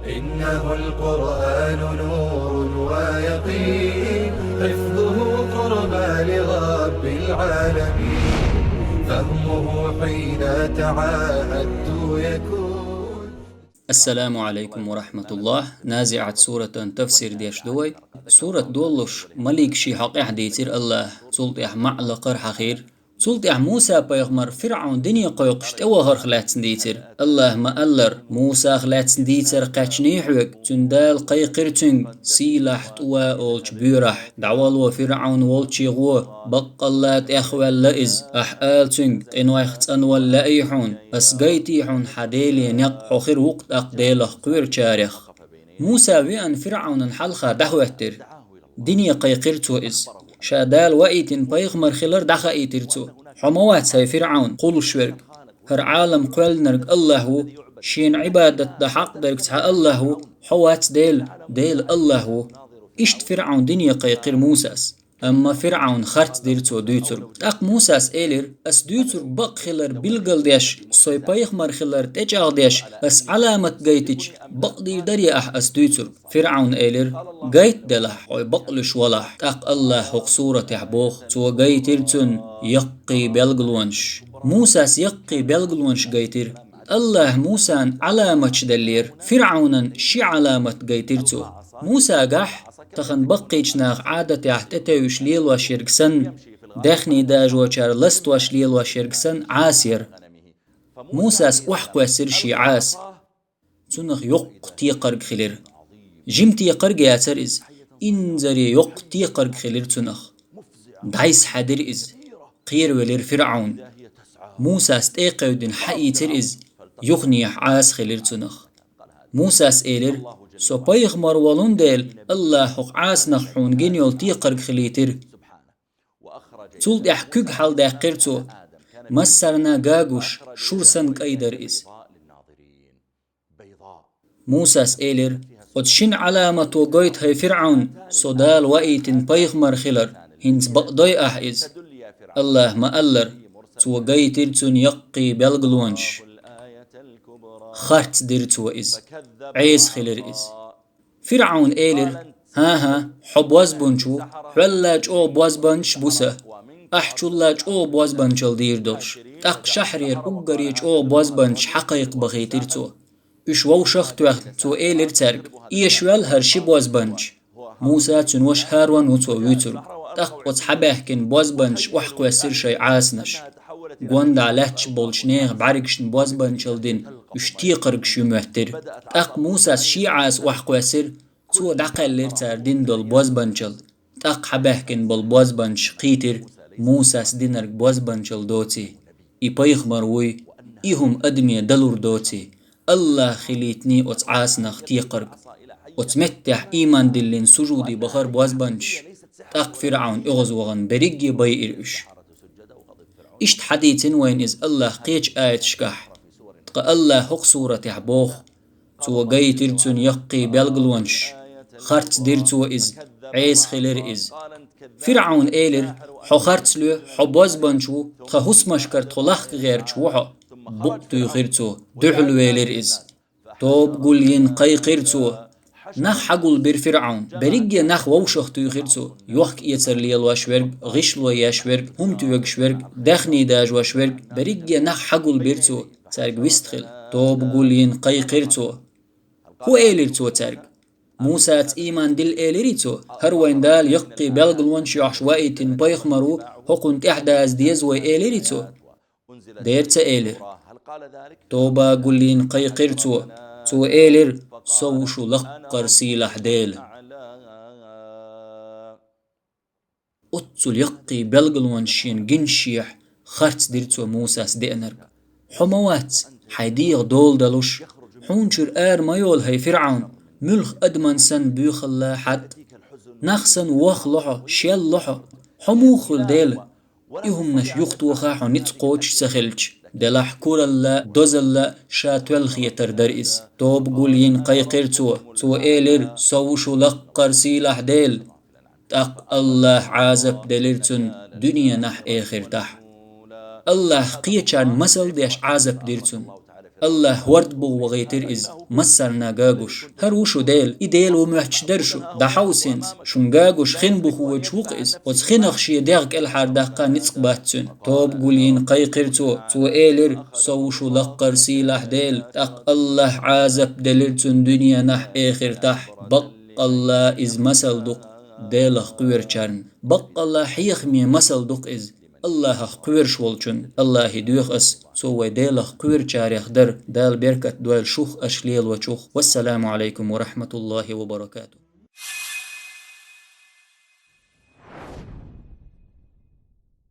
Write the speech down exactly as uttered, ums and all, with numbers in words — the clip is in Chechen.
إنه القرآن نور ويقين، حفظه قربى لرب العالمين، فهمه حين تعاهدت يكون. السلام عليكم ورحمة الله. نازعات суратан тафсир деш ду вай. Сурат долуш маликаши хьакъехьа дийцира АллахӀа, цул тӀаьхьа маӀа лакхара хьахийра. Цул тӀаьхьа Муса-пайхамар ФирӀавн дине кхойкхуш тӀевахарх лаьцна дийцира. АллахӀа ма-аллара, Мусах лаьцна дийцар кхаьчний хьоьга, цуьнан Дала кхайкхира цуьнга сийлахь тӀува олучу боьрахь: «ДӀавало ФирӀавн волчийн гӀо, баккъалла тӀехваьлла иза. Ахь ала цуьнга: „Къинойх цӀанвала лаьий хьуна, ас гайтий хьуна хьан Деле некъ, хьо хир ву-кх тӀаккха Делах кхоьручарех“». Муса веана ФирӀавнан хьалха дӀахӀоьттира. Дине кхайкхира цо иза. Ша Дала ваийтина пайхамар хилар дӀахаийтира цо. Хьо ма вац, хӀай ФирӀавн, кхуллуш верг. ХӀара Ӏалам кхоьллинарг АллахӀ ву, шена Ӏибадат дан хьакъ дерг цхьа АллахӀ ву, хьо вац Дела, Дела АллахӀ ву. Иштта ФирӀавн дине кхайкхира Мусас. Амма ФирӀавна харц дира цо дуьйцург. ТӀаккха Мусас элира: «Ас дуьйцург бакъ хилар билгалдеш, со пайхамар хилар тӀечӀагӀдеш, ас Ӏаламат гайтича, бакъдийр дарий ахь ас дуьйцург?» ФирӀавна элира: «Гайта делахь, хьо бакълуьйш валахь». ТӀаккха АллахӀа хӀокху суратехь боху: «Цо гайтира цунна яккхий белгалонаш». Мусас яккхий белгалонаш гайтира. АллахӀа Мусана Ӏаламаташ деллера, ФирӀавнан ши Ӏаламат гайтира цо. Мусагахь, тахана баккхийчу наха Ӏадатехь тӀетевжаш лелош ерг санна, даьхний дажочара ластош лелош ерг санна, Ӏаса яра. Мусас охьакхоьссира шен Ӏаса. Цунах йоккха текхарг хилира. Жима текхарг яцара иза, инзаре йоккха текхарг хилира цунах. ДӀайса хьаьдира иза. Кхеравелира ФирӀавн. Мусас тӀе а кхевдина хьаийцира иза, юханехьа Ӏаса хилира цунах. Мусас элира: «Со пайхамар волун дела, АллахӀа хӀокху Ӏасанах хьуна гина йолу текхарг хилийтира». Цул тӀаьхьа куьг хьалдаьккхира цо. Массарна гагуш, шура санна кӀай дара иза. Мусас элира: «Оцу шина Ӏаламато гойту, хӀай ФирӀавн, со Дала ваийтина пайхамар хилар, хӀинца бакъдой ахь иза?» АллахӀа ма-аллара, цо гайтира цунна яккхий белгалонаш. Харц дира цо иза. Ӏеса хилира иза. ФирӀавна элира: «ХӀан-хӀа, хьо бозбунча ву, хьолла чӀогӀа бозбанчаш бу сан, ахь чулла чӀогӀа бозбанчалла дийр долуш». ТӀаккха шахьарера уггаре чӀогӀа бозбанчаш хьакхайкхабахийтира цо. Уьш вовшах а тоьхна, цо элира цаьрга: «Эшавел хӀара ши бозбанча». Муса, цуьнан ваша ХӀарон ву цо вуьйцург. ТӀаккха оцу хьабаьхкина бозбанчаша охьакхоьссира шайн Ӏасанаш. Гондахь лаьтташ болчу нехан бӀаьргашна бозбанчалла дина, уьш текхаргаш ю моьттира. ТӀаккха Мусас шен Ӏаса охьакхоьссира, цо дӀакхаьллира цара дина долу бозбанчалла. ТӀаккха хьабаьхкина болу бозбанчаша кхийтира, Мусас динарг бозбанчалла доций, и пайхамар вуй, и хӀума адаме далур доций. АллахӀа хилийтиний оцу Ӏасанах текхарг. Оцу меттехь ийман диллина сужуде бахара бозбанчаш. ТӀаккха ФирӀавн оьгӀазвахана берриге байира уьш. Иштта хьадийцина вайна иза АллахӀа кхечу аяташкахь. Ткъа АллахӀа хӀокху суратехь боху: «Цо гайтира цунна яккхий белгалонаш, харц дира цо иза, Ӏеса хилира иза». ФирӀавна элира: «Хьо харц лоь, хьо бозбанча ву, тхан хӀусамашкара тхо лахка гӀерташ ву хьо». Букъ туьйхира цо, дуьхьал велира иза. Тоба гулйина кхайкхира цо. Нах хьагулбира ФирӀавн, берриге нах вовшах туьйхира цо, йохка-эцар лелош верг, гӀишло еш верг, хӀума тоьгуш верг, даьхний дажош верг, берриге нах хьагулбира цо, цаьрга вистхила. Тоба гулйина кхайкхира цо. ХӀун элира цо цаьрга? Мусаца ийман дилла элирий цо? ХӀара вайн Дала яккхий белгалонаш йохьуш ваийтина пайхамар ву, хӀокхунна тӀаьхьадаза деза вай элирий цо? Дера ца элира. Тоба гулйина кхайкхира цо. Цо элира: «Со ву шу лаккхара сийлахь Дела». Оццул яккхий белгалонаш шена гинчехь, харц дира цо Мусас деанарг. Хьо ма вац, хьайн дегӀан дола далуш, хьуна чуьра ара ма йолу, хӀай ФирӀавн, муьлха адаман санна буьйхалла хьатта. Нах санна вохло хьо, шелло хьо. Хьо муха хуьлу Дела? И хӀуманаш юхатоха хьо ницкъ кхочуш ца хилча, делахь куралла, дозалла ша тоьлла хетар дара иза. Тоба гулйина кхайкхира цо. Цо элира: «Со ву шу лаккхара сийлахь Дела». ТӀаккха АллахӀа Ӏазап делира цунна дуьненахь, эхартахь. АллахӀа кхечарна масал деш Ӏазап дира цунна. Аллахь хӀорд буха вахийтира иза, массарна гагуш. ХӀара ву шу Дела, и Дела ву моьтташ дара шу, дӀахьовсинца, шун гагуш хин буха воьдуш ву-кх иза. Оцу хинах шен дегӀ кӀелхьардаккха ницкъ бац цуьнан. Тоба гулйина кхайкхира цо. Цо элира: «Со ву шу лаккхара сийлахь Дела». ТӀаккха Аллахь Ӏазап делира цунна дуьненахь, эхартахь. Баккъалла иза масал ду-кх Делах кхоьручарна. Баккъалла хьехаме масал ду-кх иза Аллахьах кхоьруш волчун. Аллахье доьху ас, цо вай Делах кхоьручарех дар. Дала беркат дойла шух, аша лелочух. Вассаламу Ӏалайкум ва рахьматуллахӀи ва баракатухӀ.